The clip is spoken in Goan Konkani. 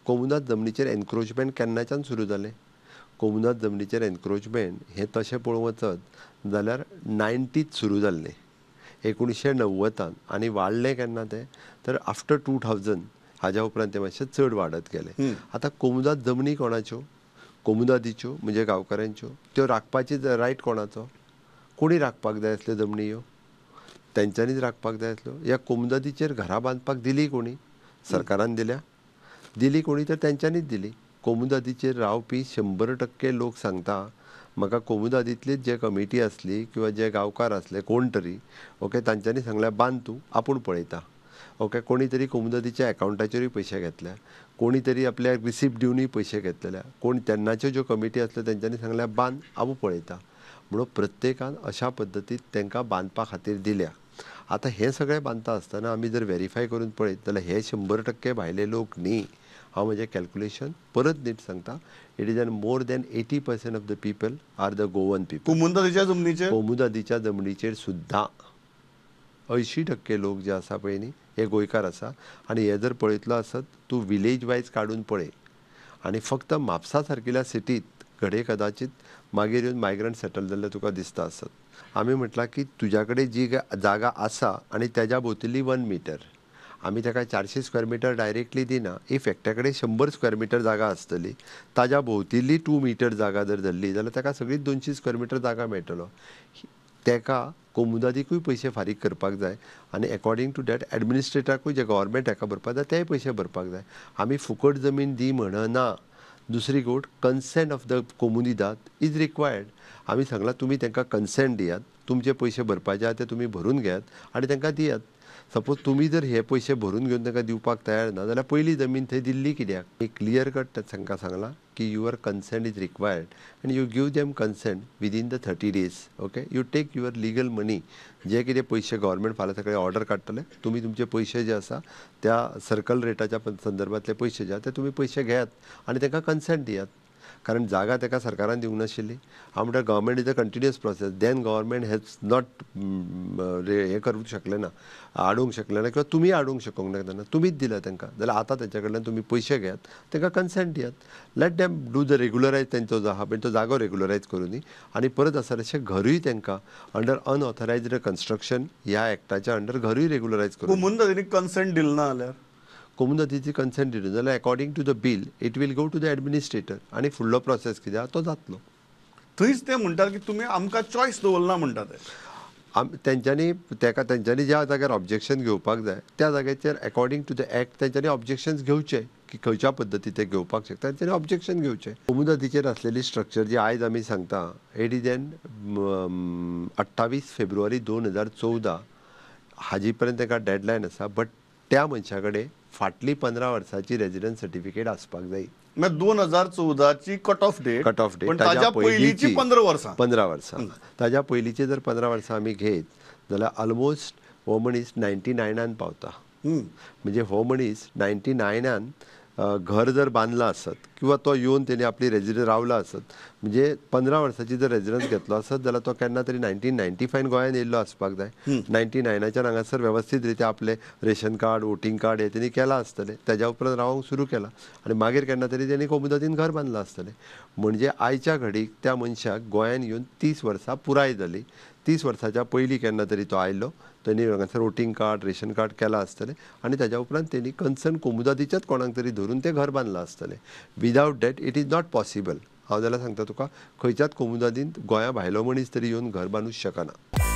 कोमुनाद जमनीचेर एनक्रोचमेंट केन्नाच्यान सुरू जालें? कोमुनाद जमनीचेर एनक्रोचमेंट हें तशें पळोवंक वचत जाल्यार 90त सुरू जाल्लें, 1990 आनी वाडलें केन्ना तें तर आफ्टर 2000 हाज्या उपरांत तें मातशें चड वाडत गेलें. आतां कोमुनाद जमनी कोणाच्यो? कोमुनादीच्यो, म्हणजे गांवकारांच्यो. त्यो राखपाची रायट कोणाचो? कोणी राखपाक जाय आसल्यो जमनी ह्यो? तेंच्यांनीच राखपाक जाय आसल्यो. ह्या कोमुनादीचेर घरां बांदपाक दिली कोणी? सरकारान दिल्या. दिली कोणी तर तेंच्यांनीच दिली. कोमुनादीचेर रावपी 100% लोक सांगता म्हाका कोमुनादींतलीच जे कमिटी आसली किंवा जे गांवकार आसले कोण तरी, ओके, तांच्यांनी सांगल्यार बांद तूं, आपूण पळयता. ओके, कोणी तरी कोमुनादीच्या एकावंटाचेरूय पयशे घेतल्या, कोणी तरी आपल्याक रिसिप्ट दिवनूय पयशे घेतलेल्या, कोण तेन्नाच्यो ज्यो कमिटी आसल्यो तेंच्यांनी सांगल्यार बांद, आपूण पळयता. म्हणून प्रत्येकान अशा पद्दतीन तांकां बांदपा खातीर दिल्या. आतां हें सगळें बांदता आसतना आमी जर वेरीफाय करून पळयत जाल्यार हे 100% भायले लोक न्ही. हांव म्हजें कॅल्क्युलेशन परत नीट सांगता, it is an more than 80% of the people are the Goan people. कोमुनादीच्या जमनीचेर, कोमुनादीच्या जमनीचेर सुद्दां 80% लोक जे आसा पळय न्ही हे गोंयकार आसा. आनी हे जर पळयतलो आसत तूं विलेज वायज काडून पळय आनी फक्त म्हापसा सारकिल्या सिटीत घडये कदाचीत मागीर येवन मायग्रंट सेटल जाल्ले तुका दिसता आसत. आमी म्हटलां की तुज्या कडेन जी जागा आसा आनी तेज्या भोंवतली 1 मिटर, आमी ताका 400 स्क्वेअर मिटर डायरेक्टली दिना. If एकट्या कडेन 100 स्क्वेअर मिटर जागा आसतली, ताज्या भोंवतिल्ली 2 मिटर जागा जर धरली जाल्यार ताका सगळीच 200 स्क्वेअर मिटर जागा मेळटलो. ताका कोमुनादीकूय पयशे फारीक करपाक जाय आनी एकॉर्डिंग टू that एडमिनिस्ट्रेटराकूय जे गव्हर्मेंट हाका भरपाक जाय तेय पयशे भरपाक जाय. आमी फुकट जमीन दी म्हणना. दुसरी गोश्ट, consent of the comunidade is required. आमी सांगलां तुमी तांकां कन्सेंट दियात, तुमचे पयशे भरपाचे आहा ते तुमी भरून घेयात आनी तांकां दियात. सपोज तुमी जर हे पयशे भरून घेवन तांकां दिवपाक तयार ना जाल्यार पयली जमीन थंय दिल्ली कित्याक? एक क्लियर कट तांकां सांगलां की your consent is required आनी you give them consent within the 30 days. Okay, you take your legal money. जे कितें पयशे गव्हर्मेंट फाल्यां सकाळीं ऑर्डर काडटले, तुमी तुमचे पयशे जे आसा त्या सर्कल रेटाच्या संदर्भातले पयशे जे आसा ते तुमी पयशे घेयात आनी तांकां कन्सेंट दियात. कारण जागा ताका सरकारान दिवंक नाशिल्ली. हांव म्हणटा government is a continuous process. Then government has not हें करूंक शकलें ना, हाडूंक शकलें ना किंवा तुमी हाडूंक शकूंक ना तेन्ना तुमीच दिल्या तांकां जाल्यार आतां तांच्या कडल्यान तुमी पयशे घेयात, तांकां कन्सेंट दियात. Let them do the regularise तेंचो जो आहा पळय तो जागो रेगुलरायज करुनी आनी परत आसा तशें घरूय तांकां अंडर अनऑथरायज्ड कन्स्ट्रक्शन ह्या एक्टाच्या अंडर घरूय रेगुलरायज करूं. कोमुनादीनी कन्सेंट दिलें ना जाल्यार? कोमुनादीची कन्सेंट दिली जाल्यार according to the bill it will go to the administrator आनी फुडलो प्रोसेस कितें आहा तो जातलो. थंयच ते म्हणटात की तुमी आमकां चॉयस दवरना म्हणटा ते. तेंच्यांनी ताका तेंच्यांनी ज्या जाग्यार ऑब्जेक्शन घेवपाक जाय त्या जाग्याचेर एकॉर्डिंग टू the act तेंच्यांनी ऑब्जेक्शन्स घेवचे की खंयच्या पद्दती ते घेवपाक शकता, तेंच्यांनी ऑब्जेक्शन घेवचें. कोमुनादीचेर आसलेली स्ट्रक्चर जी आयज आमी सांगता it is N 28 February 2014 हाजी पर्यंत ताका डेडलायन आसा. बट त्या मनशा कडेन फाटली 15 वर्सांची रेजिडन्स सर्टिफिकेट आसपाक जाय. 2014ची cut off date, cut off date, ताज्या पयलींची 15 वर्सां, 15 वर्सां, ताज्या पयलींची जर 15 वर्सां आमी घेत जाल्यार ऑलमोस्ट हो मनीस 99 पावता. म्हणजे हो मनीस 99 घर जर बांदलां आसत किंवा तो येवन तेणी आपली रेजिडन्स रावला आसत, म्हणजे 15 वर्सांची जर रेजिडन्स घेतलो आसत जाल्यार तो केन्ना तरी 1995 गोंयान येयल्लो आसपाक जाय. 99च्यान हांगासर वेवस्थीत रित्या आपलें रेशन कार्ड, वोटींग कार्ड हें तेणी केलां आसतलें, तेज्या उपरांत रावंक सुरू केलां आनी मागीर केन्ना तरी तेणी कोमुनादीन घर बांदलां आसतलें. म्हणजे आयच्या घडीक त्या मनशाक गोंयान येवन 30 वर्सां पुराय जाली. 30 वर्साच्या पयलीं केन्ना तरी तो आयलो, तेणी हांगासर वोटींग कार्ड, रेशन कार्ड केलां आसतलें आनी ताज्या उपरांत तेणी कन्सर्न कोमुनादीच्याच कोणाक तरी धरून तें घर बांदलां आसतलें. Without that it is not possible. हांव जाल्यार सांगता तुका, खंयच्याच कोमुनादीन गोंया भायलो मनीस तरी येवन घर बांदूंक शकना.